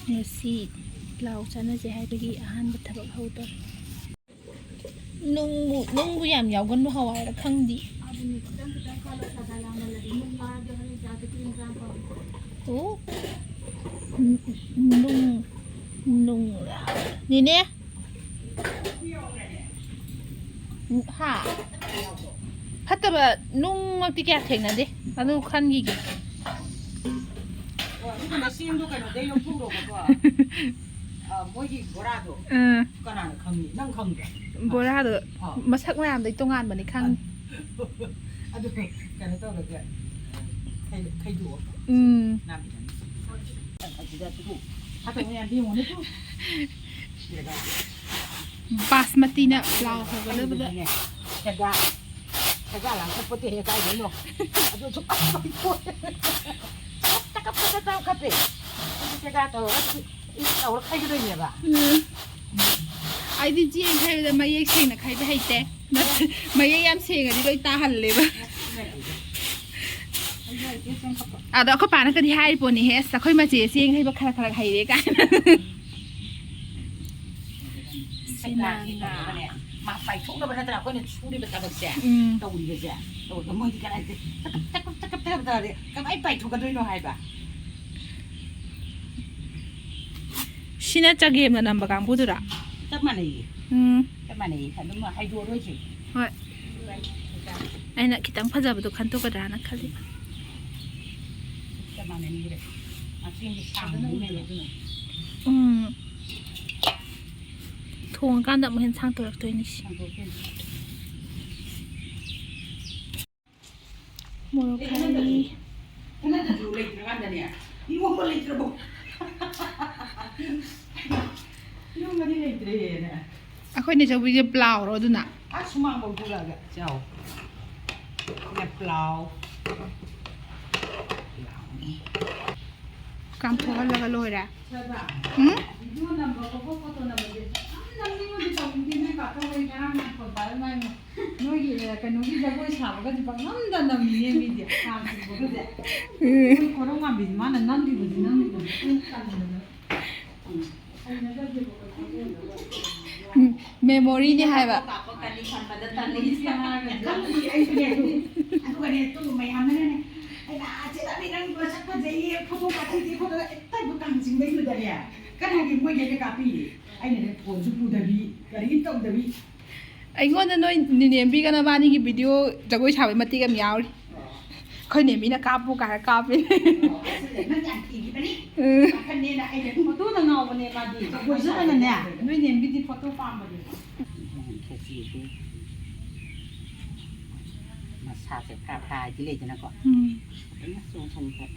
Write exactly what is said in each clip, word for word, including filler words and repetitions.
ꯉꯁꯤ ꯄ꯭ꯂꯥꯎ ꯆꯥꯅꯁꯦ ꯍꯥꯏꯕꯒꯤ ꯑꯍꯥꯟꯕ ꯊꯕꯛ ꯍꯧꯗꯣꯔꯦ꯫ ꯅꯨꯡꯕꯨ, ꯅꯨꯡꯕꯨ ꯌꯥꯝ ꯌꯥꯎꯒꯟꯕ ꯍꯋꯥꯏꯔ ꯈꯪꯗꯦ꯫ ꯑꯣ, ꯅꯨꯡ, ꯅꯨꯡ꯫ ꯅꯦꯅꯦ? ꯍꯥ? ꯐꯠꯇꯕ ꯅꯨꯡꯃꯛꯇꯤ ꯀꯌꯥ ꯊꯦꯡꯅꯗꯦ꯫ ꯑꯗꯨ ꯈꯟꯈꯤꯒꯦ꯫ ꯑꯣ, ꯑꯗꯨꯒꯅꯦ, ꯆꯦꯡꯗꯣ ꯀꯩꯅꯣꯗꯩ ꯂꯧꯊꯣꯛꯎꯔꯣꯕꯀꯣ꯫ ꯑ, ꯃꯣꯏꯒꯤ ꯕꯣꯔꯥꯗꯣ꯫ ꯎꯝ꯫ ꯀꯅꯥꯅ ꯈꯪꯅꯤ? ꯅꯪ ꯈꯪꯕ꯭ꯔꯥ? ꯕꯣꯔꯥꯗꯣ ꯑ꯫ ꯃꯁꯛ ꯃꯌꯥꯝꯗꯩ ꯇꯣꯉꯥꯟꯕꯅꯤ ꯈꯪꯉꯤ꯫ ꯑꯗꯨ ꯀꯩꯅꯣ ꯇꯧꯔꯒ ꯈꯩ-, ꯈꯩꯗꯣꯛꯑꯣ꯫ ꯎꯝ꯫ ꯅꯥꯝ ꯈꯤꯇꯪ꯫ ꯑꯗꯨꯗ ꯑꯗꯨ ꯐꯠꯇꯕ ꯃꯌꯥꯝꯗꯤ ꯌꯦꯡꯉꯨꯅꯦ ꯇꯨ꯫ ꯁꯤꯔꯒ꯫ ꯕꯥꯁꯃꯇꯤꯅ ꯄ꯭ꯂꯥꯎ ꯍꯧꯒꯗꯕꯗ꯫ ꯁꯦꯒꯥ, ꯁꯦꯒꯥ ꯂꯥꯡꯈꯠꯄꯣꯠꯇꯦꯍꯦ, ꯀꯥꯏꯗꯩꯅꯣ? ꯑꯗꯨ ꯁꯨꯛ ꯀꯞ ꯀꯞꯄꯣꯠ꯫ ꯀꯞꯇ ꯀꯞꯇ ꯀꯞꯇ ꯀꯞꯄꯦ꯫ ꯑꯗꯨ ꯁꯦꯒꯥ ꯇꯧꯔꯒ ꯏꯁ ꯇꯧꯔ ꯈꯥꯏꯒꯗꯣꯏꯅꯦꯕ꯫ ꯎꯝ꯫ ꯑꯩꯗꯤ ꯆꯦꯡ ꯈꯥꯏꯕꯗ ꯃꯌꯦꯛ ꯁꯦꯡꯅ ꯈꯥꯏꯕ ꯍꯩꯇꯦ꯫ ꯅꯠꯇꯦ, ꯃꯌꯦꯛ ꯌꯥꯝ ꯁꯦꯡꯉꯗꯤ ꯂꯣꯏ ꯇꯥꯍꯜꯂꯦꯕ꯫ ꯑꯗꯣ ꯑꯩꯈꯣꯏ ꯄꯥꯅ ꯀꯗꯤ ꯍꯥꯏꯔꯤ ꯄꯣꯠꯅꯤꯍꯦ, "ꯑꯁ, ꯑꯩꯈꯣꯏ ꯃꯆꯦ ꯆꯦꯡ ꯍꯩꯕ ꯈꯔ ꯈꯔ ꯍꯩꯔꯦ" ꯀꯥꯏꯅ꯫ ꯁꯤꯅ ꯉꯥ꯫ ꯃꯥ ꯄꯥꯏꯊꯣꯛꯅꯕ ꯅꯠꯇ꯭ꯔꯥ ꯑꯩꯈꯣꯏꯅ ꯁꯨꯔꯤꯕ ꯊꯕꯛꯁꯦ, ꯎꯝ꯫ ꯇꯧꯔꯤꯕꯁꯦ꯫ ꯇꯧꯕꯗ ꯃꯣꯏꯗꯤ ꯀꯗꯥꯏꯗ ꯇꯀꯞ, ꯇꯀꯞ, ꯇꯀꯞ, ꯇꯀꯞ ꯇꯧꯔꯗꯤ ꯀꯃꯥꯏꯅ ꯄꯥꯏꯊꯣꯛꯀꯗꯣꯏꯅꯣ ꯍꯥꯏꯕ꯫ ꯁꯤꯅ ꯆꯒꯦꯝꯅ ꯅꯝꯕ ꯀꯥꯡꯕꯨꯗꯨꯔꯥ? ꯆꯞ ꯃꯥꯟꯅꯩꯌꯦ꯫ ꯎꯝ꯫ ꯆꯞ ꯃꯥꯟꯅꯩꯌꯦ꯫ ꯑꯗꯨꯝ ꯍꯩꯗꯣꯛꯑꯔꯣꯏꯁꯦ꯫ ꯍꯣꯏ꯫ ꯑꯩꯅ ꯈꯤꯇꯪ ꯐꯖꯕꯗꯣ ꯈꯟꯇꯣꯛꯀꯗ꯭ꯔꯥꯅ ꯈꯜꯂꯤ꯫ ꯆꯞ ꯃꯥꯟꯅꯩꯌꯦ꯫ ꯉꯥꯛꯇꯪꯗꯤ ꯁꯥꯡꯕꯅꯤꯅꯅꯦ꯫ ꯎꯝ꯫ ꯊꯣꯡꯉꯀꯥꯟꯗ ꯑꯃꯨꯛ ꯍꯦꯟꯅ ꯁꯥꯡꯇꯣꯔꯛꯇꯣꯏꯅꯤ ꯁꯤ꯫ ꯁꯥꯡꯇꯣꯔꯛꯇꯣꯏꯅꯤ꯫ ꯃꯣꯔꯣꯛ ꯈꯥꯏꯔꯤ꯫ ꯅꯠꯇ꯭ꯔꯁꯨ ꯂꯩꯇ꯭ꯔꯀꯥꯟꯗꯅꯦ, ꯏꯔꯣꯝꯕ ꯂꯩꯇ꯭ꯔꯕꯣ? ꯏꯔꯣꯝꯕꯗꯤ ꯂꯩꯇ꯭ꯔꯦꯅꯦ꯫ ꯑꯩꯈꯣꯏ ꯅꯦꯆꯧꯕꯤꯁꯦ ꯄ꯭ꯂꯥꯎꯔꯣ ꯑꯗꯨꯅ? ꯑꯥ, ꯁꯨꯃꯥꯡꯐꯧ ꯊꯣꯛꯂꯛꯑꯒ ꯆꯥꯎ꯫ ꯁꯤꯅ ꯄ꯭ꯂꯥꯎ꯫ ꯄ꯭ꯂꯥꯎꯅꯤ꯫ ꯀꯥꯝꯊꯣꯛꯍꯜꯂꯒ ꯂꯣꯏꯔꯦ꯫ ꯎꯝ? ꯅꯣꯏꯒꯤ, ꯑꯦ, ꯀꯩꯅꯣꯒꯤ ꯖꯒꯣꯏ ꯁꯥꯕꯒꯁꯦ ꯄꯪꯅꯝꯗ ꯅꯝꯃꯤꯅꯦ ꯃꯤꯗꯤ, ꯀꯥꯝ ꯆꯤꯡꯕꯒꯁꯦ꯫ ꯎꯝ꯫ ꯑꯩꯈꯣꯏ ꯀꯣꯔꯧꯉꯥꯟꯕꯤꯁꯦ ꯃꯥꯅ ꯅꯝꯈꯤꯕꯁꯤ, ꯅꯝꯈꯤꯕꯁꯤ ꯑꯩꯈꯣꯏꯅ ꯇꯟꯗꯅ꯫ ꯃꯦꯃꯣꯔꯤꯅꯦ ꯍꯥꯏꯕ꯫ ꯈꯪꯗꯦ ꯑꯩꯁꯨꯅꯦ ꯑꯗꯨ꯫ ꯑꯗꯨꯒꯅꯦ ꯇꯨ ꯃꯌꯥꯝꯅꯅꯦ, "ꯑꯩꯅ ꯆꯦ ꯂꯥꯕꯤ ꯅꯪ ꯃꯁꯛ ꯐꯖꯩꯌꯦ, ꯐꯣꯇꯣ ꯀꯥꯞꯄꯤꯗꯦ, ꯐꯣꯇꯣ ꯍꯦꯛꯇ ꯀꯥꯡ ꯆꯤꯡꯕꯩꯗꯨꯗꯅꯦ ꯀꯅꯥꯒꯤ ꯃꯣꯏꯒꯤꯗ ꯀꯥꯞꯄꯤꯌꯦ?" ꯑꯩꯅꯅꯦ ꯐꯣꯟꯁꯨ ꯄꯨꯗꯕꯤ ꯀꯔꯤꯝ ꯇꯧꯗꯕꯤ꯫ ꯑꯩꯉꯣꯟꯗ ꯅꯣꯏ ꯅꯤꯅꯦꯝꯕꯤꯒ ꯅꯕꯥꯅꯤꯒꯤ ꯚꯤꯗꯤꯑꯣ ꯖꯒꯣꯏ ꯁꯥꯕꯩ ꯃꯇꯦꯛ ꯑꯃ ꯌꯥꯎꯔꯤ꯫ ꯑꯩꯈꯣꯏ ꯅꯦꯝꯕꯤꯅ ꯀꯥꯞꯄꯨ ꯀꯥꯏꯔ ꯀꯥꯞꯄꯤꯅꯦ꯫ ꯅꯪ ꯌꯥꯝ ꯊꯤꯈꯤꯕꯅꯤ꯫ ꯎꯝ꯫ ꯋꯥꯈꯜꯅꯦꯅ ꯑꯩꯅ ꯐꯣꯇꯣꯗ ꯉꯥꯎꯕꯅꯦ ꯃꯥꯗꯤ꯫ ꯖꯒꯣꯏꯁꯨ ꯐꯖꯅꯅꯦ꯫ ꯅꯣꯏ ꯅꯦꯝꯕꯤꯗꯤ ꯐꯣꯇꯣ ꯄꯥꯝꯕꯅꯦꯕ꯫ ꯃꯁꯥꯁꯦ ꯐꯔꯥ ꯐꯔꯥ ꯍꯥꯏꯗꯤ ꯂꯩꯗꯅꯀꯣ꯫ ꯎꯝ꯫ ꯐꯖꯅ ꯆꯣꯡꯁꯟꯈ꯭ꯔꯦ꯫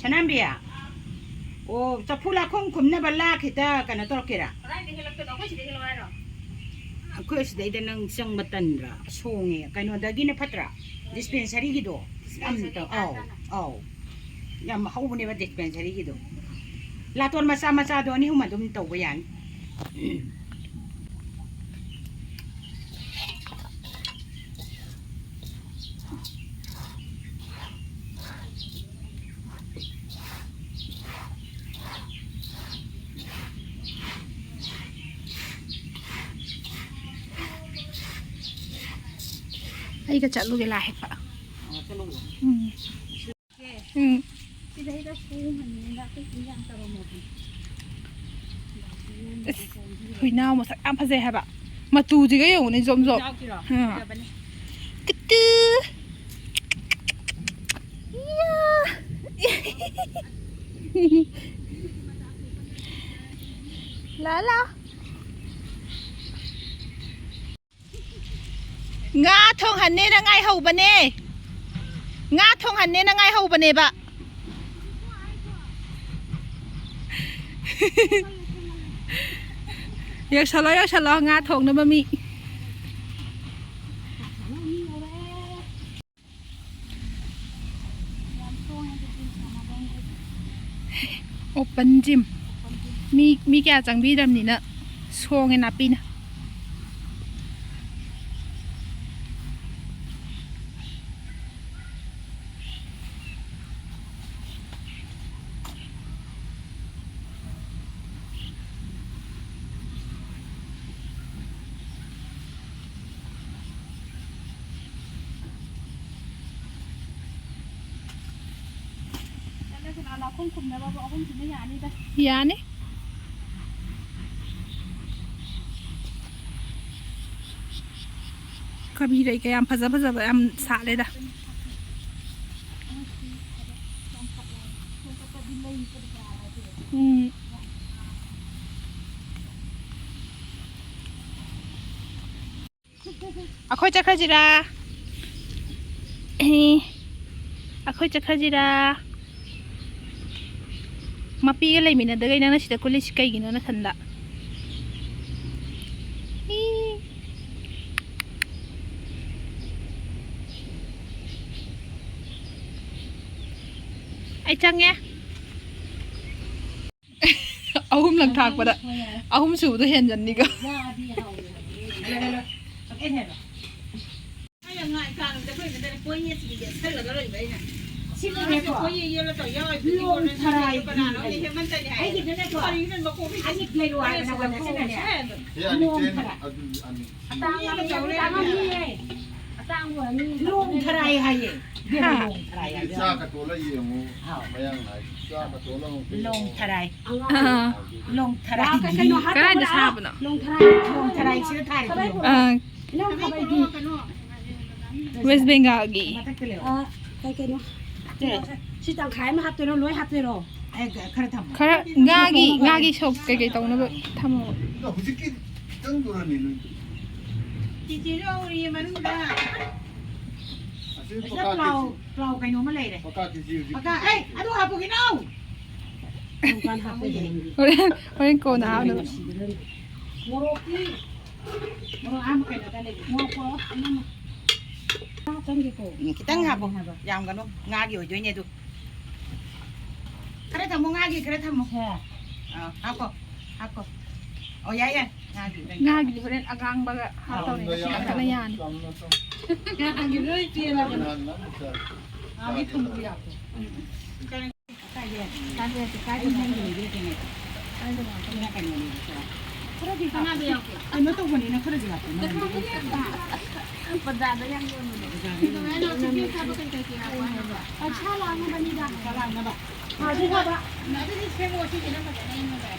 ꯁꯅꯥꯝꯕꯤ, ꯑꯣ, ꯆꯐꯨ ꯂꯥꯈꯣꯡ ꯈꯨꯝꯅꯕ ꯂꯥ ꯈꯤꯇ ꯀꯩꯅꯣ ꯇꯧꯔꯛꯀꯦꯔꯥ? ꯀꯗꯥꯏꯗ ꯍꯦꯜꯂꯛꯇꯣꯏꯅꯣ? ꯑꯩꯈꯣꯏ ꯁꯤꯗ ꯍꯦꯜꯂꯛꯑꯣ ꯍꯥꯏꯔꯣ? ꯑꯩꯈꯣꯏ ꯁꯤꯗꯩꯗ ꯅꯪ ꯆꯪꯕ ꯇꯟꯗ꯭ꯔꯥ? ꯁꯣꯡꯉꯦ꯫ ꯀꯩꯅꯣꯗꯒꯤꯅ ꯐꯠꯇ꯭ꯔꯥ? ꯗꯤꯁꯄꯦꯟꯁꯔꯤꯒꯤꯗꯣ꯫ ꯌꯥꯝ ꯇꯧ-, ꯑꯧ, ꯑꯧ꯫ ꯌꯥꯝ ꯍꯧꯕꯅꯦꯕ ꯗꯤꯁꯄꯦꯟꯁꯔꯤꯒꯤꯗꯣ꯫ ꯂꯥꯇꯣꯟ ꯃꯆꯥ ꯃꯆꯥꯗꯣ ꯑꯅꯤ ꯑꯍꯨꯝ ꯑꯗꯨꯝ ꯇꯧꯕ ꯌꯥꯅꯤ꯫ ꯑꯩꯒ ꯆꯠꯂꯨꯒꯦ ꯂꯥ ꯍꯦꯛꯄ꯫ ꯎꯝ꯫ ꯎꯝ꯫ ꯁꯤꯗꯩꯗ ꯁꯣꯡꯍꯟꯅꯤꯡꯉꯦꯅ ꯑꯩꯈꯣꯏ ꯆꯦ ꯌꯥꯝ ꯇꯧꯔꯝꯃꯕꯅꯤ꯫ ꯑꯁ, ꯍꯨꯏꯅꯥꯎ ꯃꯁꯛ ꯌꯥꯝ ꯐꯖꯩ ꯍꯥꯏꯕ꯫ ꯃꯇꯨꯁꯤꯒ ꯌꯦꯡꯉꯨꯅꯦ, ꯖꯣꯝ ꯖꯣꯝ꯫ ꯌꯥꯎꯁꯤꯔꯣ? ꯑꯥ꯫ ꯐꯖꯕꯅꯦ꯫ ꯀꯠꯇꯨ꯫ ꯏꯌꯥ꯫ ꯂꯥ, ꯂꯥ꯫ ꯉꯥ ꯊꯣꯡꯍꯟꯅꯦꯅ ꯉꯥꯏꯍꯧꯕꯅꯦ꯫ ꯉꯥ ꯊꯣꯡꯍꯟꯅꯦꯅ ꯉꯥꯏꯍꯧꯕꯅꯦꯕ꯫ ꯌꯧꯁꯜꯂꯣ, ꯌꯧꯁꯜꯂꯣ, ꯉꯥ ꯊꯣꯡꯅꯕ ꯃꯤ꯫ Open gym꯫ ꯃꯤ, ꯃꯤ ꯀꯌꯥ ꯆꯪꯕꯤꯗꯕꯅꯤꯅ ꯁꯣꯡꯉꯦ ꯅꯥꯄꯤꯅ꯫ ꯅꯥꯈꯣꯡ ꯈꯨꯝꯅꯕꯕꯨ ꯑꯍꯨꯝꯁꯤꯅ ꯌꯥꯅꯤꯗ꯫ ꯌꯥꯅꯤ꯫ ꯀꯕꯤꯔꯩ ꯀꯌꯥꯝ ꯐꯖ ꯐꯖꯕ ꯌꯥꯝ ꯁꯥꯠꯂꯦꯗ꯫ ꯎꯝ꯫ ꯑꯩꯈꯣꯏ ꯆꯠꯈ꯭ꯔꯁꯤꯔꯥ? ꯑꯦ, ꯑꯩꯈꯣꯏ ꯆꯠꯈ꯭ꯔꯁꯤꯔꯥ? ꯃꯄꯤꯒ ꯂꯩꯃꯤꯟꯅꯗꯒꯩ ꯅꯪꯅ ꯁꯤꯗ ꯀꯨꯜꯂꯤꯁꯤ ꯀꯩꯒꯤꯅꯣ ꯅꯊꯟꯗ? ꯏ꯫ ꯑꯩ ꯆꯪꯉꯦ꯫ ꯑꯍꯨꯝꯂꯛ ꯊꯥꯛꯄꯗ ꯑꯍꯨꯝ ꯁꯨꯕꯗꯣ ꯍꯦꯟꯖꯟꯅꯤꯒ꯫ ꯂꯣꯡ ꯊꯔꯥꯏꯒꯤ ꯑꯩꯒꯤꯗꯨꯅꯀꯣ ꯑꯅꯤ ꯂꯩꯔꯨ ꯍꯥꯏꯕ ꯅꯉꯣꯟꯗ ꯁꯤꯅꯅꯦ꯫ ꯁꯤ ꯑꯅꯤ ꯂꯣꯡ ꯆꯦꯟ ꯊꯔꯥꯏ꯫ ꯑꯗꯨ ꯑꯅꯤ꯫ ꯑꯇꯥꯡꯕ ꯑꯃ ꯌꯥꯎꯔꯦ, ꯑꯇꯥꯡꯕ ꯑꯃ ꯌꯥꯎꯔꯦ꯫ ꯑꯇꯥꯡꯕ ꯑꯅꯤ꯫ ꯂꯣꯡ ꯊꯔꯥꯏ ꯍꯥꯏꯌꯦ꯫ ꯏꯕꯦꯝꯃ, ꯍꯥ꯫ ꯂꯣꯡ ꯊꯔꯥꯏ ꯍꯥꯏꯌꯦ꯫ ꯆꯥ ꯀꯇꯣꯜꯂ ꯌꯦꯡꯉꯨ꯫ ꯍꯥꯎ꯫ ꯃꯌꯥꯡ ꯅꯥꯏ꯫ ꯆꯥ ꯀꯇꯣꯜꯂ ꯑꯃꯨꯛ ꯂꯣꯡ ꯊꯔꯥꯏ꯫ ꯑꯥ꯫ ꯂꯣꯡ ꯊꯔꯥꯏ꯫ ꯀꯩꯅꯣ ꯍꯥꯞꯇꯧꯕ ꯀꯗꯥꯏꯗ ꯂꯥꯛꯑꯣ꯫ ꯁꯥꯕꯅꯣ? ꯂꯣꯡ ꯊꯔꯥꯏ, ꯂꯣꯡ ꯊꯔꯥꯏ ꯁꯤꯗ ꯊꯥꯔꯤꯗꯣ ꯌꯦꯡꯉꯣ꯫ ꯑꯥ꯫ ꯏꯅꯥꯎ ꯈꯥꯕꯩꯗꯤ꯫ ꯃꯊꯛꯇ ꯂꯩꯌꯣ꯫ ꯑ, ꯀꯩ ꯀꯩꯅꯣ? ꯁꯦ, ꯁꯤ ꯇꯪꯈꯥꯏ ꯑꯃ ꯍꯥꯞꯇꯣꯏꯔꯣ? ꯂꯣꯏ ꯍꯥꯞꯇꯣꯏꯔꯣ? ꯑꯦ, ꯈꯔ ꯊꯝꯃꯣ꯫ ꯈꯔ ꯉꯥꯒꯤ, ꯉꯥꯒꯤ ꯁꯣꯛ ꯀꯩꯀꯩ ꯇꯧꯅꯕ ꯊꯝꯃꯣ꯫ ꯑꯗꯣ ꯍꯧꯖꯤꯛꯀꯤ ꯈꯤꯇꯪꯗꯨꯔꯅꯤ ꯅꯣꯏꯗꯣ꯫ ꯆꯤꯆꯦꯁꯨ ꯍꯧꯔꯤꯌꯦ ꯃꯅꯨꯡꯗ꯫ ꯑꯁꯤ ꯁꯤꯗ ꯄꯀꯥ ꯄ꯭ꯂꯥꯎ, ꯀꯦꯖꯤ꯫ ꯄ꯭ꯂꯥꯎ ꯀꯩꯅꯣꯝꯃ ꯂꯩꯔꯦ꯫ ꯄꯀꯥ ꯀꯦꯖꯤ ꯍꯧꯖꯤꯛ ꯄꯀꯥ, ꯀꯦꯖꯤ ꯑꯦ, ꯀꯦꯖꯤ꯫ ꯑꯗꯨ ꯍꯥꯞꯄꯨꯒꯤꯅꯣ! ꯍꯣꯔꯦꯟ, ꯍꯣꯔꯦꯟ ꯀꯣꯟꯅ ꯍꯥꯞꯅꯕ꯫ ꯃꯣꯔꯣꯛꯇꯤ, ꯃꯣꯔꯣꯛ ꯑꯍꯥꯟꯕ ꯀꯩꯅꯣꯗ ꯂꯩ꯫ ꯃꯣꯔꯣꯛ ꯄꯣꯔꯛꯑꯣ, ꯏꯅꯝꯃ꯫ ꯆꯥ ꯆꯪꯒꯦꯀꯣ꯫ ꯎꯝ, ꯈꯤꯇꯪ ꯍꯥꯞꯄꯣ꯫ ꯍꯥꯏꯕ꯫ ꯌꯥꯝꯒꯅꯨ꯫ ꯉꯥꯒꯤ ꯑꯣꯏꯗꯣꯏꯅꯦ ꯑꯗꯨ꯫ ꯈꯔ ꯊꯝꯃꯣ, ꯉꯥꯒꯤ ꯈꯔ ꯊꯝꯃꯣ꯫ ꯁꯦ꯫ ꯑꯥ, ꯍꯥꯞꯄꯣ, ꯍꯥꯞꯄꯣ꯫ ꯑꯣ, ꯌꯥꯏ, ꯌꯥꯏ꯫ ꯉꯥꯒꯤ ꯂꯩ꯫ ꯉꯥꯒꯤꯗꯤ ꯍꯣꯔꯦꯟ ꯑꯉꯥꯡꯕꯒ ꯍꯥꯞꯇꯧꯅꯦ, ꯉꯁꯤ ꯈꯛꯇꯅ ꯌꯥꯅꯤ꯫ ꯉꯥꯒꯤ ꯂꯣꯏ ꯄꯦꯜꯂꯕꯅꯦ꯫ ꯉꯥꯒꯤ ꯊꯨꯝꯕꯨ ꯌꯥꯛꯄ꯭ꯔꯣ? ꯎꯝ꯫ ꯀꯩꯅꯣ ꯇꯧꯕꯅꯤꯅ ꯈꯔꯗꯤ ꯍꯥꯞꯄꯣ, ꯃꯅꯝꯗꯣ ꯀꯩꯅꯣ ꯇꯧꯕꯅꯤ꯫ ꯕꯖꯥꯔꯗ ꯌꯥꯝ ꯌꯣꯟꯕꯅꯦ꯫ ꯕꯖꯥꯔꯗ ꯌꯣꯟꯕꯅꯦ꯫ ꯁꯥ ꯂꯥꯡꯅꯕꯅꯤꯗ꯫ ꯁꯥ ꯂꯥꯡꯅꯕ꯫ ꯐꯥꯗꯤ ꯐꯕ꯫ ꯑꯗꯨꯗꯤ ꯁꯦꯝꯃꯣ, ꯁꯤꯁꯤꯅ ꯐꯖꯅ ꯌꯦꯡꯉꯒ꯫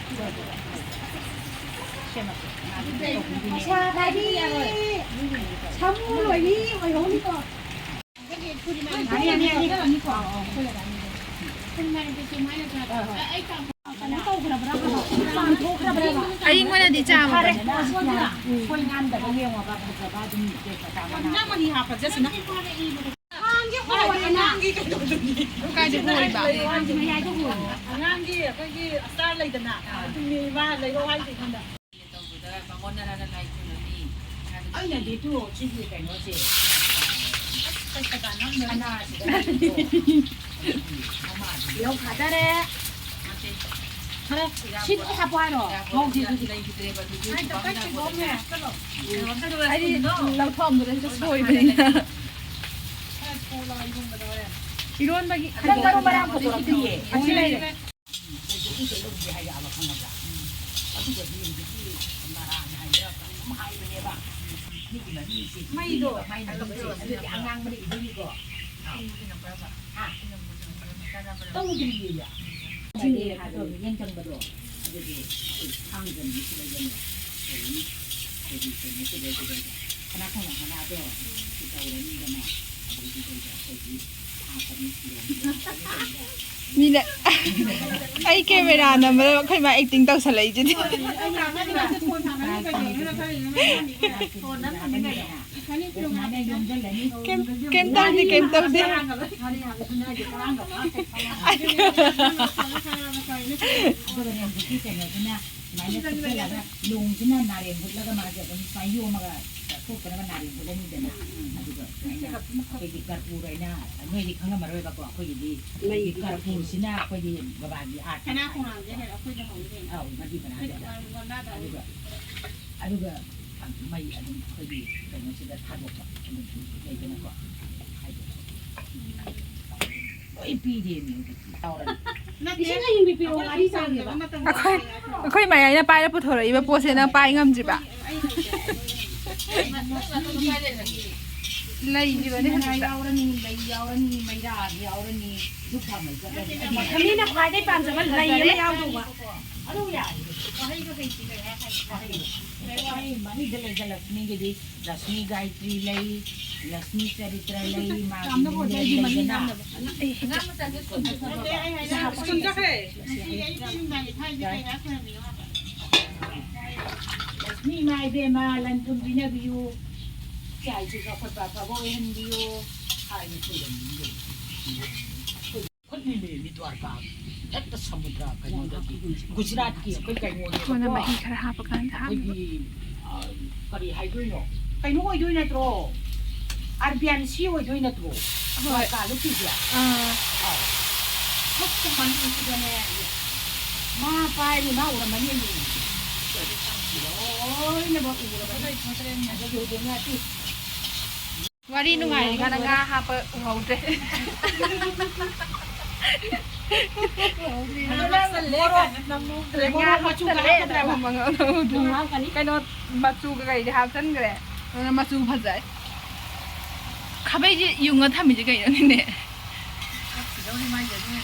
ꯁꯦꯝꯃꯁꯦ꯫ ꯃꯁꯥ ꯍꯥꯏꯗꯤ ꯁꯥꯃꯨ ꯂꯣꯏꯅꯤ ꯑꯣꯏꯍꯧꯅꯤꯀꯣ꯫ ꯌꯥꯅꯤ, ꯌꯥꯅꯤ, ꯌꯥꯅꯤ꯫ ꯀꯩꯅꯣ ꯇꯧꯈ꯭ꯔꯕ꯭ꯔꯥ ꯍꯥꯏꯕ? ꯆꯥꯝꯊꯣꯛꯈ꯭ꯔꯕ꯭ꯔꯥ? ꯑꯌꯤꯡꯕꯅꯗꯤ ꯆꯥꯕ꯫ ꯐꯔꯦ, ꯁꯣꯏ ꯉꯥꯝꯗꯕ ꯌꯦꯡꯉꯣꯕ, ꯐꯖꯕ ꯑꯗꯨꯝ ꯇꯦꯁ ꯇꯧꯔꯒ꯫ ꯅꯪ ꯃꯍꯤ ꯍꯥꯞꯄꯁꯦ ꯁꯤꯅ꯫ ꯑꯉꯥꯡꯒꯤ ꯍꯣꯏ, ꯑꯉꯥꯡꯒꯤ ꯀꯩꯅꯣꯗꯨꯅꯤ꯫ ꯀꯥꯏꯗ ꯍꯣꯏꯕ? ꯑꯉꯥꯡꯒꯤ ꯑꯩꯈꯣꯏꯒꯤ ꯑꯆꯥꯔ ꯂꯩꯗꯅ, ꯑꯗꯨꯅꯦ ꯏꯃꯥ ꯂꯩꯔꯛꯑꯣ ꯍꯥꯏꯁꯦ ꯑꯩꯉꯣꯟꯗ꯫ ꯇꯧꯕꯗ ꯃꯉꯣꯟꯗ ꯅꯪꯅ ꯂꯥꯏ ꯈꯨꯔꯨꯝꯃꯤ ꯍꯥꯏꯕꯗꯤ ꯑꯩꯅꯗꯤ ꯇꯨ ꯁꯤꯒꯤ ꯀꯩꯅꯣꯁꯦ, ꯑꯁ, ꯀꯩ ꯀꯩꯀꯥ ꯅꯝꯗꯣꯏꯅꯣ? ꯁꯅꯥꯁꯤꯗ ꯂꯩꯕꯗꯣ꯫ ꯃꯃꯥꯗꯨꯗꯤ ꯌꯧ ꯊꯥꯗꯔꯦ꯫ ꯅꯠꯇꯦ꯫ ꯈꯔ ꯁꯤ ꯂꯣꯏ ꯍꯥꯞꯄꯣ ꯍꯥꯏꯔꯣ? ꯏꯔꯥꯕꯣꯠ ꯉꯧꯁꯦ ꯑꯗꯨꯗꯤ꯫ ꯂꯩꯈꯤꯗ꯭ꯔꯦꯕ ꯑꯗꯨꯗꯤ꯫ ꯍꯥꯏꯗꯤ ꯂꯧꯊꯣꯛꯑꯝꯕꯗ ꯁꯤꯗ ꯁꯣꯏꯕꯅꯤꯅ꯫ ꯏꯔꯣꯟꯕꯒꯤ ꯅꯪ ꯃꯔꯨ ꯃꯔꯥꯡ ꯄꯨꯊꯣꯔꯛꯇꯤꯌꯦ꯫ ꯑꯁꯤ ꯂꯩꯔꯦ꯫ ꯃꯩꯗꯣ ꯃꯩ ꯃꯆꯦꯁꯦ꯫ ꯑꯗꯨꯗꯤ ꯑꯉꯥꯡꯕꯅ ꯏꯗꯣꯏꯅꯤꯀꯣ꯫ ꯍꯥ? ꯇꯧꯗ꯭ꯔꯤꯌꯦ꯫ ꯁꯤꯅꯦ ꯍꯥꯏꯕ ꯃꯤꯠꯌꯦꯡ ꯆꯪꯕꯗꯣ꯫ ꯑꯗꯨꯗꯤ ꯑꯩꯈꯣꯏ ꯊꯥꯡꯖꯅꯤ ꯁꯤꯗ ꯌꯦꯡꯉꯣ꯫ ꯀꯩꯅꯣ, ꯑꯩꯈꯣꯏꯒꯤ ꯀꯩꯅꯣ ꯁꯤꯗꯩꯁꯤꯗ ꯀꯅꯥ ꯈꯪꯕ ꯃꯅꯥꯗꯣ ꯁꯤ ꯇꯧꯔꯅꯤꯗꯅ꯫ ꯑꯗꯩꯗꯨꯗ ꯑꯩꯈꯣꯏꯒꯤ ꯍꯥꯞꯄꯅꯤ, ꯁꯤꯔꯣꯝꯁꯤꯗ ꯍꯥꯞꯄꯅꯤ꯫ ꯃꯤꯅ ꯑꯩ ꯀꯦꯃꯦꯔꯥ ꯅꯝꯕꯗ ꯑꯩꯈꯣꯏ ꯃꯥ ꯑꯦꯛꯇꯤꯡ ꯇꯧꯁꯜꯂꯛꯏꯁꯤꯗꯤ꯫ ꯀꯩꯝ ꯀꯩꯝ ꯇꯧꯗꯦ, ꯀꯩꯝ ꯇꯧꯗꯦ꯫ ꯑꯗꯨꯒꯅꯦ ꯍꯧꯖꯤꯛꯀꯤ ꯀꯩꯅꯣꯁꯤꯅ ꯁꯨꯃꯥꯏꯅ ꯆꯤꯛꯁꯜꯂꯒ ꯂꯣꯡꯁꯤꯅ ꯅꯥꯔꯦꯡ ꯍꯨꯠꯂꯒ ꯃꯥꯁꯦ ꯑꯗꯨꯝ ꯁꯨꯃꯥꯏꯅ ꯌꯣꯝꯃꯒ ꯊꯣꯛꯇꯅꯕ ꯅꯥꯔꯦꯡ ꯍꯨꯠꯂꯅꯤꯗꯅ꯫ ꯑꯗꯨꯒ ꯁꯨꯃꯥꯏꯅ ꯑꯩꯈꯣꯏꯒꯤ ꯀꯔꯄꯨꯔ ꯍꯥꯏꯅ ꯅꯣꯏꯗꯤ ꯈꯪꯉꯝꯃꯔꯣꯏꯕꯀꯣ, ꯑꯩꯈꯣꯏꯒꯤꯗꯤ ꯃꯩ ꯀꯔꯄꯨꯔꯁꯤꯅ ꯑꯩꯈꯣꯏꯒꯤ ꯕꯕꯥꯒꯤ ꯑꯥꯔꯠ ꯁꯅꯥ ꯈꯣꯡꯅꯥꯡꯁꯦ ꯑꯩꯈꯣꯏꯗ ꯍꯧꯔꯤꯅꯦ꯫ ꯑꯧ, ꯃꯗꯨꯏ ꯃꯅꯥꯛꯇ꯫ ꯈꯨꯠ ꯃꯅꯥꯗ ꯑꯗꯨꯒ, ꯑꯗꯨꯒ ꯃꯩ ꯑꯗꯨꯝ ꯑꯩꯈꯣꯏꯒꯤ ꯀꯩꯅꯣꯁꯤꯗ ꯊꯥꯗꯣꯛꯄ ꯑꯗꯨꯝ ꯂꯩꯗꯅꯀꯣ꯫ ꯍꯥꯏꯗꯤ ꯂꯣꯏ ꯄꯤꯔꯦꯃꯤ ꯍꯧꯖꯤꯛꯇꯤ꯫ ꯇꯧꯔꯒ ꯅꯠꯇꯦ꯫ ꯏꯁꯤꯡ ꯑꯌꯤꯡꯕꯤ ꯄꯤꯔꯛꯑꯣ, ꯉꯥꯔꯤ ꯆꯥꯒꯦꯕ꯫ ꯑꯩꯈꯣꯏ, ꯑꯩꯈꯣꯏ ꯃꯌꯥꯏꯅ ꯄꯥꯏꯔ ꯄꯨꯊꯣꯔꯛꯏꯕ ꯄꯣꯠꯁꯦ ꯅꯪ ꯄꯥꯏ ꯉꯝꯗ꯭ꯔꯤꯕ? ꯑꯩ ꯍꯩꯇꯦ꯫ ꯂꯩꯈꯤꯕꯅꯦ ꯃꯅꯥ ꯍꯧꯖꯤꯛꯇ꯫ ꯌꯥꯎꯔꯅꯤ, ꯂꯩ ꯌꯥꯎꯔꯅꯤ, ꯃꯩꯔꯥ ꯌꯥꯎꯔꯅꯤ, ꯙꯨꯞ ꯊꯥꯎꯃꯩ ꯆꯠꯂꯅꯤ꯫ ꯃꯤꯅ ꯈ꯭ꯋꯥꯏꯗꯩ ꯄꯥꯝꯖꯕ ꯂꯩ ꯑꯃ ꯌꯥꯎꯗꯧꯕ꯫ ꯑꯗꯨ ꯌꯥꯔꯦ꯫ ꯋꯥꯍꯩꯗꯣ ꯀꯩ ꯁꯤꯖꯤꯟꯅꯩ ꯍꯥꯏ ꯍꯥꯏ ꯋꯥꯍꯩꯗꯣ꯫ ꯋꯥꯍꯩ ꯃꯔꯤꯗ ꯂꯩꯗ ꯂꯛꯁꯃꯤꯒꯤꯗꯤ꯫ ꯂꯛꯁꯃꯤ ꯒꯥꯌꯇ꯭ꯔꯤ ꯂꯩ, ꯂꯛꯁꯃꯤ ꯆꯔꯤꯇ꯭ꯔ ꯂꯩ, ꯃꯥꯒꯤ ꯌꯥꯝꯅ ꯃꯤꯡ ꯍꯣꯠꯅꯔꯗꯤ ꯃꯅꯤ ꯂꯩꯗꯅ꯫ ꯌꯥꯝꯅꯕ꯫ ꯑꯉꯥꯡ ꯃꯆꯥꯁꯦ ꯁ꯭ꯀꯨꯜ ꯆꯠꯈ꯭ꯔꯕꯣ? ꯅꯠꯇꯦ, ꯑꯩ ꯍꯥꯏꯅ ꯁ꯭ꯀꯨꯜ ꯆꯠꯈ꯭ꯔꯦ꯫ ꯉꯁꯤꯒꯤ ꯑꯌꯨꯛꯀꯤ ꯅꯨꯡꯗꯥꯡꯒꯤ ꯊꯥꯏꯁꯦ ꯀꯩ ꯍꯥꯏꯔ ꯈꯣꯏꯔꯝꯃꯤꯅꯣ ꯍꯥꯏꯕ? ꯂꯛꯁꯃꯤ ꯏꯃꯥ ꯏꯕꯦꯝꯃ ꯂꯟ ꯊꯨꯝ ꯄꯤꯅꯕꯤꯌꯨ꯫ ꯏꯆꯥ ꯏꯁꯨ ꯆꯥꯎꯈꯠꯄ ꯑꯐꯕ ꯑꯣꯏꯍꯟꯕꯤꯌꯨ ꯍꯥꯏꯅ ꯈꯣꯏꯔꯝꯃꯤ꯫ ꯈꯨꯠꯅꯤꯅꯦ ꯃꯤ ꯗ꯭ꯋꯥꯔꯀꯥ, ꯍꯦꯛꯇ ꯁꯃꯨꯗ꯭ꯔ ꯀꯩꯅꯣꯗꯒꯤ, ꯒꯨꯖꯔꯥꯠꯀꯤ ꯑꯩꯈꯣꯏ ꯀꯩꯅꯣꯅꯦꯕꯀꯣ꯫ ꯁꯣꯝꯗ ꯃꯍꯤ ꯈꯔ ꯍꯥꯞꯄꯀꯥꯟꯗ ꯍꯥꯞꯅꯕ꯫ ꯑꯩꯈꯣꯏꯒꯤ, ꯑ, ꯀꯔꯤ ꯍꯥꯏꯗꯣꯏꯅꯣ? ꯀꯩꯅꯣ ꯑꯣꯏꯗꯣꯏ ꯅꯠꯇ꯭ꯔꯣ? ꯑꯥꯔ ꯕꯤ ꯑꯥꯏ ꯁꯤ ꯑꯣꯏꯗꯣꯏ ꯅꯠꯇ꯭ꯔꯣ? ꯍꯣꯏ꯫ ꯗ꯭ꯋꯥꯔꯀꯥ ꯂꯨꯞꯄꯤꯁꯦ? ꯑꯥ꯫ ꯑꯥꯎ꯫ ꯍꯦꯛꯇ ꯃꯅꯨꯡꯁꯤꯗꯅꯦ, ꯃꯥ ꯄꯥꯏꯔꯤ, ꯃꯥ ꯎꯔꯝꯃꯅꯤ ꯑꯩ꯫ ꯂꯣꯏꯅꯃꯛ ꯎꯔꯕꯅꯤ꯫ ꯑꯗꯨꯒꯤ ꯍꯧꯖꯤꯛꯅꯦ, ꯁꯤ ꯋꯥꯔꯤ ꯅꯨꯡꯉꯥꯏꯔꯤꯀꯥꯟꯗ ꯉꯥ ꯍꯥꯞꯄ ꯎꯍꯧꯗ꯭ꯔꯦ꯫ ꯑꯗꯣ ꯅꯪ ꯃꯣꯔꯣꯛ, ꯉꯥ ꯃꯣꯔꯣꯛ ꯃꯆꯨꯒ ꯍꯥꯞꯆꯜꯂꯦ꯫ ꯍꯥꯞꯀꯗ꯭ꯔꯕ? ꯀꯩꯅꯣ, ꯃꯆꯨꯒ ꯀꯩꯗꯤ ꯍꯥꯞꯆꯟꯈ꯭ꯔꯦ꯫ ꯑꯗꯨꯅ ꯃꯆꯨ ꯐꯖꯩ꯫ ꯈꯥꯕꯩꯁꯦ ꯌꯨꯡꯉ ꯊꯝꯃꯤꯁꯦ ꯀꯩꯅꯣꯅꯤꯅꯦ? ꯀꯛꯈꯤꯗꯧꯔꯤ ꯃꯥꯏꯁꯦ ꯑꯗꯨꯅ꯫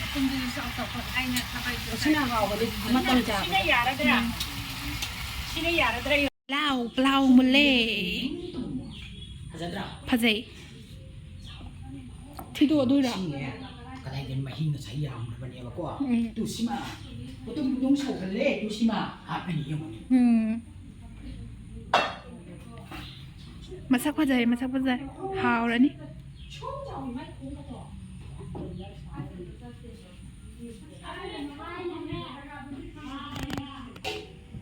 ꯃꯈꯨꯝꯗꯨꯁꯨ ꯆꯥꯎ ꯆꯥꯎꯊꯣꯛ ꯍꯥꯏꯅ ꯈꯥꯕꯩꯗꯣ ꯁꯤꯅ ꯍꯥꯎꯕꯅꯤ, ꯑꯃꯇꯪ ꯆꯥꯕꯗ꯫ ꯁꯤꯅ ꯌꯥꯔꯗ꯭ꯔꯥ? ꯁꯤꯅ ꯌꯥꯔꯗ꯭ꯔꯥ? ꯄ꯭ꯂꯥꯎ, ꯄ꯭ꯂꯥꯎ ꯃꯨꯜꯂꯦ꯫ ꯐꯖꯗ꯭ꯔꯥ? ꯐꯖꯩ꯫ ꯊꯤꯗꯣꯛꯑꯗꯣꯏꯔꯥ? ꯁꯤꯅꯦ, ꯀꯗꯥꯏꯗꯩ ꯃꯍꯤ ꯉꯁꯥꯏ ꯌꯥꯝꯈ꯭ꯔꯕꯅꯦꯕꯀꯣ꯫ ꯎꯝ꯫ ꯇꯨ ꯁꯤꯃ, ꯎꯇꯨꯝ ꯎꯇꯨꯝ ꯁꯧꯍꯜꯂꯦ, ꯇꯨ ꯁꯤꯃ ꯍꯥꯞꯄꯅꯤ ꯌꯦꯡꯉꯨꯅꯦ꯫ ꯎꯝ꯫ ꯃꯁꯛ ꯐꯖꯩ, ꯃꯁꯛ ꯐꯖꯩ꯫ ꯍꯥꯎꯔꯅꯤ꯫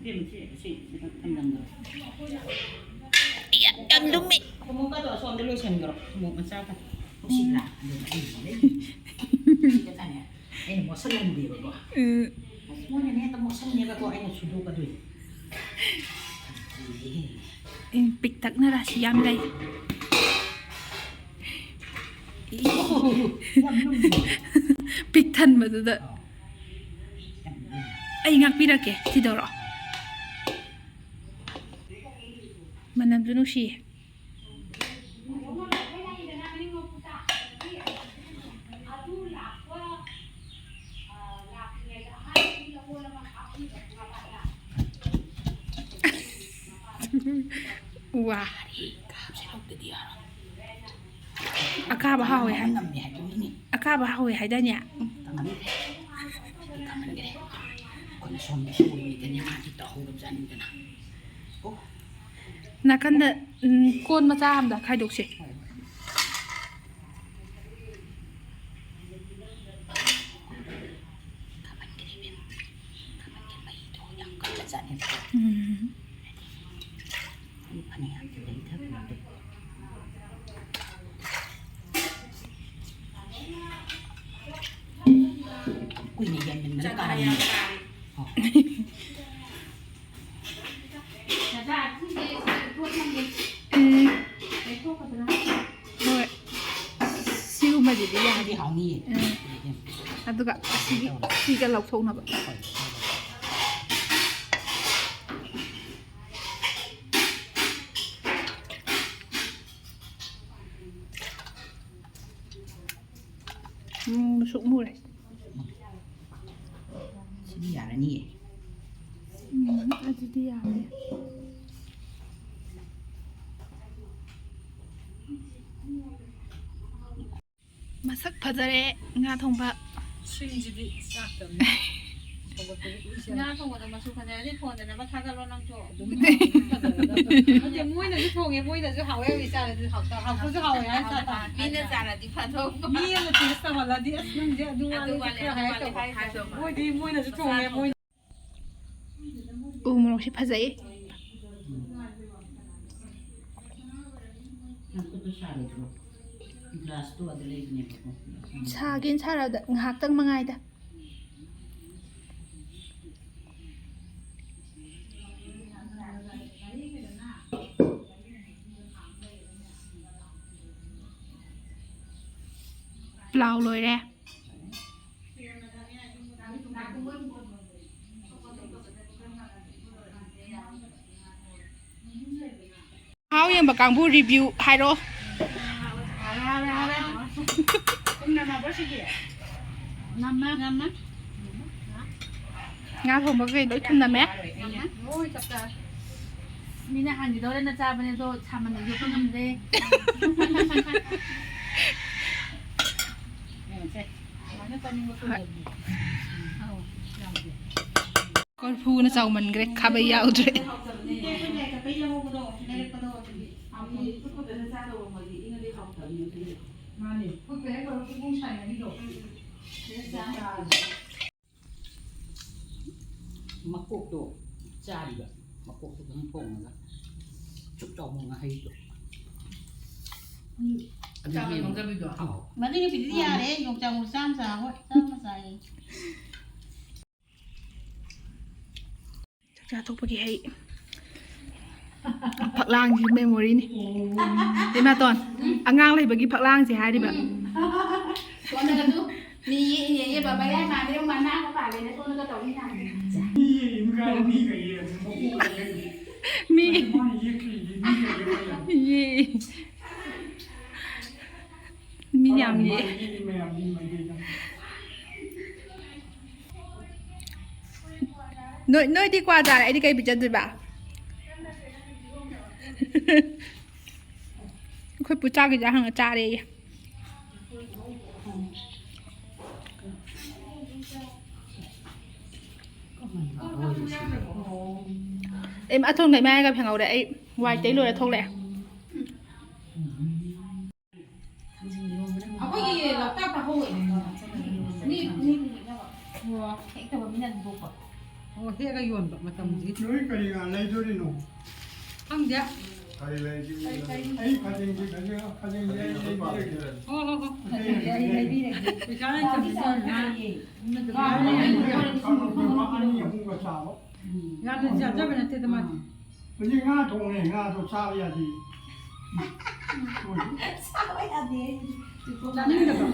ꯏꯕꯦꯝꯃ, ꯁꯤ, ꯁꯤ, ꯁꯤ ꯊꯝꯂꯝꯗ꯭ꯔꯣ? ꯌꯥꯝ, ꯌꯥꯝ ꯂꯨꯝꯃꯤ꯫ ꯊꯨꯝꯃꯣꯛꯀꯗꯣ ꯑꯁꯣꯝꯗ ꯂꯣꯏꯁꯟꯈ꯭ꯔꯣ꯫ ꯊꯨꯝꯃꯣꯛ ꯃꯆꯥꯒ꯫ ꯁꯤꯗ, ꯑꯗꯨꯗ ꯑꯩꯅ ꯂꯩ꯫ ꯁꯤꯗ ꯊꯝꯃꯦ꯫ ꯑꯩꯅ ꯃꯣꯠꯁꯜꯍꯟꯗꯦꯕꯀꯣ꯫ ꯎꯝ꯫ ꯑꯁ, ꯃꯣꯏꯅꯅꯦ ꯍꯦꯛꯇ ꯃꯣꯠꯁꯟꯅꯦꯕꯀꯣ, ꯑꯩꯅ ꯁꯨꯗꯣꯛꯀꯗꯣꯏꯅꯤ꯫ ꯎꯝ, ꯄꯤꯛꯇꯛꯅ ꯔꯥꯁꯤ ꯌꯥꯝ ꯂꯩ꯫ ꯌꯥꯝ ꯂꯨꯝꯃꯤ꯫ ꯄꯤꯛ ꯊꯟꯕꯗꯨꯗ꯫ ꯑꯥ꯫ ꯌꯥꯝ ꯂꯨꯝꯃꯤ꯫ ꯑꯩ ꯉꯥꯛꯄꯤꯔꯛꯀꯦ, ꯁꯤꯗꯧꯔꯣ꯫ ꯃꯅꯝꯁꯨ ꯅꯨꯡꯁꯤꯌꯦ꯫ ꯋꯥ꯫ ꯀꯥꯔꯤ ꯀꯥꯞꯁꯦ ꯂꯧꯗꯗꯤ ꯌꯥꯔꯣꯏ꯫ ꯑꯀꯥꯕ ꯍꯥꯎꯋꯦ ꯍꯥꯏ꯫ ꯉꯝꯃꯦ ꯍꯥꯏꯕꯅꯤꯅꯦ꯫ ꯑꯀꯥꯕ ꯍꯥꯎꯋꯦ ꯍꯥꯏꯗꯥꯏꯅꯦ? ꯎꯝ, ꯀꯥꯃꯟꯈ꯭ꯔꯦ꯫ ꯀꯥꯃꯟꯈ꯭ꯔꯦ꯫ ꯑꯩꯈꯣꯏꯅ ꯁꯣꯝꯗ ꯁꯣꯏꯔꯤꯉꯩꯗꯅꯦ ꯃꯥꯗꯤ ꯇꯧꯍꯧꯔꯕꯖꯥꯠꯅꯤꯗꯅ꯫ ꯑꯣ꯫ ꯅꯥꯀꯟꯗ, ꯎꯝ, ꯀꯣꯟ ꯃꯆꯥ ꯑꯝꯗ ꯈꯥꯏꯗꯣꯛꯁꯦ꯫ ꯍꯣꯏ, ꯍꯣꯏ꯫ ꯀꯥꯃꯟꯈ꯭ꯔꯦ ꯏꯕꯦꯝꯃ꯫ ꯀꯥꯃꯟꯈ꯭ꯔꯦ, ꯃꯍꯤꯗꯣ ꯌꯥꯝ ꯀꯜꯂꯖꯥꯠꯅꯦꯕ꯫ ꯎꯝ꯫ ꯑꯩ ꯐꯅꯌꯥꯝꯗꯤ ꯂꯩꯊꯈ꯭ꯔꯦ ꯑꯗꯨ꯫ ꯀꯨꯏꯅ ꯌꯥꯟꯃꯟꯕꯅ ꯀꯥꯔꯝꯃꯦ꯫ ꯑꯣ꯫ ꯎꯝ꯫ ꯍꯣꯏ꯫ ꯁꯤꯒꯨꯝꯕꯁꯤꯗꯤ ꯌꯥꯅꯤ꯫ ꯁꯤꯗꯤ ꯍꯥꯎꯅꯤꯌꯦ꯫ ꯎꯝ꯫ ꯑꯗꯨꯒ ꯑꯁꯤꯒꯤ, ꯁꯤꯒ ꯂꯧꯊꯣꯛꯅꯕ꯫ ꯍꯣꯏ꯫ ꯎꯝ, ꯃꯨꯁꯨꯛ ꯃꯨꯔꯦ꯫ ꯁꯤꯗꯤ ꯌꯥꯔꯅꯤꯌꯦ꯫ ꯎꯝ, ꯑꯗꯨꯗꯤ ꯌꯥꯔꯦ꯫ ꯃꯁꯛ ꯐꯖꯔꯦ ꯉꯥ ꯊꯣꯡꯕ꯫ ꯁꯤꯡꯁꯤꯗꯤ ꯆꯥꯛꯇꯕꯅꯤ꯫ ꯉꯥ ꯊꯣꯡꯕꯗꯣ ꯃꯆꯨ ꯐꯖꯔꯗꯤ ꯐꯣꯟꯗꯅꯕ ꯊꯥꯒꯠꯂꯣ ꯅꯪꯁꯨ꯫ ꯑꯗꯨꯝ ꯐꯖꯔꯗꯕꯅꯤ꯫ ꯅꯠꯇꯦ, ꯃꯣꯏꯅꯁꯨ ꯊꯣꯡꯉꯦ, ꯃꯣꯏꯅꯁꯨ ꯍꯥꯎꯋꯦ ꯍꯥꯏꯕ ꯏꯆꯥꯗ ꯍꯥꯎꯇ-, ꯍꯥꯎꯇ꯭ꯔꯁꯨ ꯍꯥꯎꯋꯦ ꯍꯥꯏ ꯆꯥꯕ꯫ ꯃꯤꯅ ꯆꯥꯔꯗꯤ ꯐꯗꯧꯕ꯫ ꯃꯤ ꯑꯃ taste ꯇꯧꯍꯜꯂꯗꯤ, "ꯑꯁ, ꯅꯪꯁꯦ ꯑꯗꯨ ꯑꯗꯨ ꯋꯥꯠꯂꯦ, ꯋꯥꯠꯂꯦ, ꯈꯔ ꯑꯗꯨ ꯍꯥꯏ" ꯋꯥꯠꯂꯦ ꯇꯧꯕ꯫ ꯍꯥꯏꯗꯧꯕ꯫ ꯃꯣꯏꯗꯤ ꯃꯣꯏꯅꯁꯨ ꯊꯣꯡꯉꯦ, ꯃꯣꯏ꯫ ꯎ ꯃꯣꯔꯣꯛꯁꯤ ꯐꯖꯩ꯫ ꯅꯪ ꯈꯨꯠꯇꯣ ꯁꯥꯔꯣꯏꯗ꯭ꯔꯣ? Glassꯇꯣ ꯑꯗ ꯂꯩꯕꯅꯦꯕꯀꯣ꯫ ꯁꯥꯒꯦꯅ ꯁꯥꯔꯕꯗ ꯉꯥꯏꯍꯥꯛꯇꯪ ꯃꯉꯥꯏꯗ꯫ ꯄ꯭ꯂꯥꯎ ꯂꯣꯏꯔꯦ꯫ ꯃꯍꯥꯎ ꯌꯦꯡꯕ ꯀꯥꯡꯕꯨ review ꯍꯥꯏꯔꯛꯑꯣ꯫ ꯉꯥ ꯊꯣꯡꯕ ꯀꯩ ꯂꯣꯏ ꯊꯨꯝꯅꯝꯃꯦ꯫ ꯃꯤꯅ ꯍꯥꯡꯈꯤꯗꯧꯔꯦꯅ ꯆꯥꯕꯅꯦ, ꯑꯗꯣ ꯁꯥꯃꯟꯗꯅ ꯌꯣꯠꯄ ꯉꯝꯗ꯭ꯔꯦ꯫ ꯌꯦꯡꯉꯁꯦ꯫ ꯀꯃꯥꯏꯅ ꯆꯥꯅꯤꯡꯕ ꯀꯨꯏꯔꯕꯅꯤ꯫ ꯑꯧ, ꯌꯥꯎꯗꯦ꯫ ꯀꯣꯔꯐꯨꯅ ꯆꯥꯎꯃꯟꯈ꯭ꯔꯦ, ꯈꯥꯕꯩ ꯌꯥꯎꯗ꯭ꯔꯦ꯫ ꯍꯥꯎꯇꯕꯅꯦ꯫ ꯀꯩ ꯂꯧꯍꯧꯕꯗꯣ, ꯂꯩꯔꯛꯄꯗꯣ, ꯑꯗꯨꯗꯤ꯫ ꯐꯨꯠꯄꯗꯅ ꯆꯥꯗꯧꯕ ꯃꯣꯏꯗꯤ ꯏꯪꯉꯗꯤ ꯍꯥꯎꯇꯕꯅꯦ, ꯑꯗꯨꯒꯤ꯫ ꯃꯥꯅꯦ, ꯐꯨꯠꯄ ꯍꯦꯛ ꯂꯣꯏꯔꯒ ꯄꯨꯡ ꯁꯥꯏ ꯍꯥꯏꯕꯤꯗꯣ꯫ ꯎꯝ, ꯎꯝ꯫ ꯁꯤꯗ ꯆꯥꯔꯦ꯫ ꯃꯀꯣꯛꯇꯣ ꯆꯥꯔꯤꯕ, ꯃꯀꯣꯛꯇꯣ ꯑꯗꯨꯝ ꯊꯣꯡꯉꯒ ꯆꯨꯞ ꯆꯥꯎꯕ ꯉꯥꯍꯩꯗꯣ꯫ ꯎꯝ꯫ ꯑꯗꯨꯗꯤ ꯆꯥꯕ ꯉꯝꯗꯕꯤꯗꯣ? ꯑꯥꯎ꯫ ꯃꯗꯨꯒꯤ ꯕꯤꯗꯤ ꯌꯥꯔꯦ, ꯌꯣꯡꯆꯥꯛ ꯃꯔꯨ ꯆꯥꯝ ꯆꯥ, ꯍꯣꯏ, ꯆꯥꯝ ꯆꯥꯏꯌꯦ꯫ ꯆꯥꯛ ꯆꯥꯊꯣꯛꯄꯒꯤ ꯍꯩ꯫ ꯐꯛꯂꯥꯡꯒꯤ memoryꯅꯤ꯫ ꯏꯃꯥꯇꯣꯟ, ꯑꯉꯥꯡ ꯂꯩꯕꯒꯤ ꯐꯛꯂꯥꯡꯁꯦ ꯍꯥꯏꯔꯤꯕ꯫ ꯁꯣꯝꯗꯒꯁꯨ ꯃꯤ ꯌꯦꯛꯏꯅꯦꯌꯦ, ꯕꯕꯥ ꯌꯥꯏ ꯃꯥꯟꯗꯦ, ꯃꯅꯥꯒ ꯄꯥꯜꯂꯦꯅ ꯁꯣꯝꯗꯒ ꯇꯧꯔꯤ ꯃꯌꯥꯝꯁꯦ꯫ ꯃꯤ ꯌꯦꯛꯏꯅꯤ ꯀꯥꯏꯅ ꯃꯤꯒ ꯌꯦꯛꯑꯗꯤ ꯃꯀꯣꯛ ꯂꯩꯒꯅꯤ꯫ ꯃꯤ ꯃꯥꯅ ꯌꯦꯛꯈ꯭ꯔꯤꯗꯤ ꯃꯤꯒ ꯌꯦꯛꯄ ꯌꯥꯏ꯫ ꯌꯦꯛꯏ꯫ ꯃꯤ ꯌꯥꯝ ꯌꯦꯛꯑꯦ꯫ ꯃꯥꯅ ꯌꯦꯛꯏ ꯃꯌꯥꯝꯗꯤ ꯃꯩꯇꯩꯗ꯫ ꯅꯣꯏ, ꯅꯣꯏꯗꯤ ꯀ꯭ꯋꯥ ꯆꯥꯔꯦ, ꯑꯩꯗꯤ ꯀꯩ ꯄꯤꯖꯗꯣꯏꯕ? ꯑꯩꯈꯣꯏ ꯄꯨ ꯆꯥꯒꯤꯗ ꯍꯪꯉ ꯆꯥꯔꯦꯌꯦ꯫ ꯑꯦ, ꯑꯊꯣꯡꯗ ꯏꯃꯥ ꯌꯥꯏꯒ ꯐꯦꯡꯍꯧꯔꯦ, ꯑꯩ ꯋꯥꯏ ꯇꯩ ꯂꯣꯏꯔ ꯊꯣꯛꯂꯛꯑꯦ꯫ ꯑꯩꯈꯣꯏꯒꯤ ꯂꯣꯛꯇꯥꯛꯇ ꯍꯧꯋꯦ꯫ ꯃꯤ, ꯃꯤ ꯄꯨꯕꯤꯅꯕ꯫ ꯑꯣ꯫ ꯍꯦꯛꯇꯕ ꯃꯤꯅ ꯑꯗꯨꯝ ꯄꯣꯛꯄ꯫ ꯑꯣ, ꯍꯦꯛꯑꯒ ꯌꯣꯟꯕ ꯃꯇꯝꯁꯤ꯫ ꯅꯣꯏ ꯀꯔꯤ ꯉꯥ ꯂꯩꯗꯣꯔꯤꯅꯣ? ꯈꯪꯗꯦ꯫ ꯀꯔꯤ ꯂꯩꯁꯤ? ꯑꯩ, ꯑꯩ, ꯑꯩ ꯈꯖꯤꯡꯁꯤ, ꯈꯖꯤꯡ, ꯈꯖꯤꯡꯁꯤ ꯑꯩ ꯂꯩꯕꯤꯔꯒꯦ꯫ ꯑꯣ, ꯑꯣ, ꯑꯣ꯫ ꯈꯖꯤꯡꯁꯤ ꯑꯩ ꯂꯩꯕꯤꯔꯒꯦ꯫ ꯄꯩꯁꯥ ꯂꯩꯇꯕꯅꯤꯅ꯫ ꯉꯥ ꯂꯩꯕꯤꯔꯒꯦ꯫ ꯉꯥ ꯂꯩꯕꯤꯔꯒꯦ꯫ ꯌꯥꯝꯅ ꯌꯥꯝꯖꯕ ꯅꯠꯇꯦꯗ ꯃꯥꯗꯤ꯫ ꯍꯧꯖꯤꯛ ꯉꯥ ꯊꯣꯡꯉꯦ, ꯉꯥꯗꯣ ꯆꯥꯕ ꯌꯥꯗꯦ꯫ ꯆꯥꯕ ꯌꯥꯗꯦ꯫ ꯆꯥꯅꯤꯡꯗꯕ꯫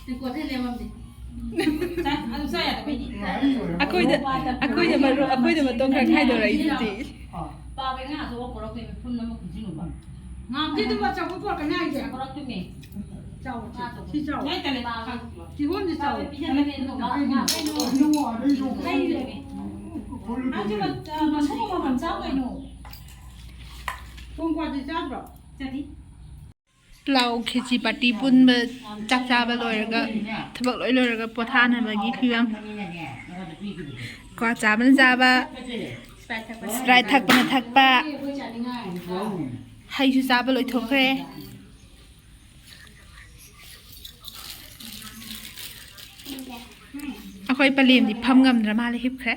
ꯇꯦꯡꯀꯣꯠꯇ ꯂꯦꯝꯃꯝꯗꯦ꯫ ꯆꯥ-, ꯑꯗꯨ ꯆꯥ ꯌꯥꯗꯕꯩꯅꯦ꯫ ꯑꯩꯈꯣꯏꯗ, ꯑꯩꯈꯣꯏꯗ ꯃꯔꯨ-, ꯑꯩꯈꯣꯏꯗ ꯃꯇꯣꯡ ꯈꯔ ꯈꯥꯏꯗꯣꯔꯛꯏꯗꯨꯗꯤ꯫ ꯑꯥ꯫ ꯄꯥꯕ ꯉꯥ ꯑꯆꯧꯕ ꯄꯣꯔꯛꯇꯣꯏꯅꯦ, ꯐꯨꯟ ꯑꯃ ꯈꯨꯟꯖꯤꯜꯂꯨꯕ꯫ ꯉꯥ ꯑꯝꯇꯗꯨꯕ ꯑꯆꯧꯕ ꯄꯣꯔꯛꯀꯅꯤ ꯍꯥꯏꯁꯦ꯫ ꯄꯣꯔꯛꯇꯣꯏꯅꯦ꯫ ꯆꯥꯎ, ꯉꯥ ꯑꯆꯧꯕ꯫ ꯁꯤ ꯆꯥꯎ꯫ ꯅꯣꯏ ꯇꯜꯂꯦ꯫ ꯄꯥꯕ꯫ ꯀꯤꯍꯣꯝꯁꯦ ꯆꯥꯎ꯫ ꯄꯥꯕ ꯄꯤꯖꯅꯕꯅꯦ, ꯑꯗꯨꯒ ꯉꯥ ꯑꯆꯧꯕ꯫ ꯍꯩꯅꯧ ꯑꯗꯩ ꯆꯥꯎ꯫ ꯍꯩꯅꯧ꯫ ꯍꯩꯅꯧ꯫ ꯑꯗꯨ ꯃꯁꯨꯡ ꯑꯃꯃꯝ ꯆꯥꯎ ꯀꯩꯅꯣ꯫ ꯄꯨꯡ ꯀꯌꯥꯗꯤ ꯆꯥꯗ꯭ꯔꯣ? ꯆꯥꯗꯤ꯫ ꯄ꯭ꯂꯥꯎ ꯈꯦꯆꯤ ꯄꯥꯔꯇꯤ ꯄꯨꯟꯕ, ꯆꯥꯛ ꯆꯥꯕ ꯂꯣꯏꯔꯒ, ꯊꯕꯛ ꯂꯣꯏ ꯂꯣꯏꯔꯒ ꯄꯣꯊꯥꯅꯕꯒꯤ ꯐꯤꯕꯝ꯫ ꯀ꯭ꯋꯥ ꯆꯥꯕꯅ ꯆꯥꯕ, ꯁ꯭ꯄ꯭ꯔꯥꯏꯠ ꯊꯛꯄꯅ ꯊꯛꯄ, ꯍꯩꯁꯨ ꯆꯥꯕ ꯂꯣꯏꯊꯣꯛꯈ꯭ꯔꯦ꯫ ꯑꯩꯈꯣꯏ ꯄꯂꯦꯝꯗꯤ ꯐꯝ ꯉꯝꯗ꯭ꯔ ꯃꯥꯜꯂꯦ, ꯍꯤꯞꯈ꯭ꯔꯦ꯫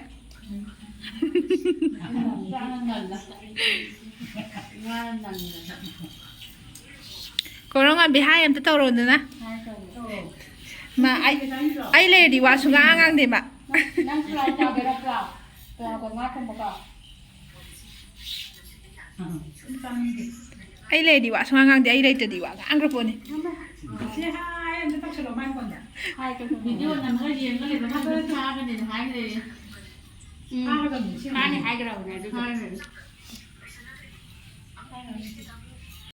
ꯀꯣꯔꯧꯉꯥꯟꯕꯤ, ꯍꯥꯏ ꯑꯝꯇ ꯇꯧꯔꯣꯗꯅ꯫ ꯃꯥ, ꯑꯩ, ꯑꯩ ꯂꯩꯔꯗꯤ ꯋꯥ ꯁꯨꯡꯉꯥꯡ ꯉꯥꯡꯗꯦ ꯃꯥ꯫ ꯅꯪ ꯐ꯭ꯔꯥꯏ ꯆꯥꯒꯦꯔꯥ? ꯄ꯭ꯂꯥꯎ, ꯄ꯭ꯂꯥꯎꯒ ꯉꯥ ꯊꯣꯡꯕꯒ꯫ ꯑꯩ ꯂꯩꯔꯗꯤ ꯋꯥ ꯁꯨꯡꯉꯥꯡ ꯉꯥꯡꯗꯦ, ꯑꯩ ꯂꯩꯇ꯭ꯔꯗꯤ ꯋꯥ ꯉꯥꯡꯈ꯭ꯔ ꯄꯣꯠꯅꯤ꯫ ꯁꯤ ꯍꯥꯏ ꯑꯝꯇ ꯇꯧꯁꯜꯂꯣ ꯃꯥꯏ ꯐꯣꯟꯗ꯫ ꯍꯥꯏ ꯇꯧꯁꯜꯂꯣ꯫ ꯚꯤꯗꯤꯑꯣ ꯅꯝꯃꯒ ꯌꯦꯡꯉ ꯂꯩꯕ ꯉꯥꯛꯇ ꯊꯥꯕꯅꯦꯅ ꯍꯥꯏꯈ꯭ꯔꯦ꯫ ꯎꯝ꯫ ꯊꯥꯒꯗꯕꯅꯤ ꯁꯤ ꯃꯥꯅꯦ ꯍꯥꯏꯈ꯭ꯔꯕꯅꯦ ꯑꯗꯨꯗꯣ꯫ ꯍꯥꯏꯈ꯭ꯔꯦ꯫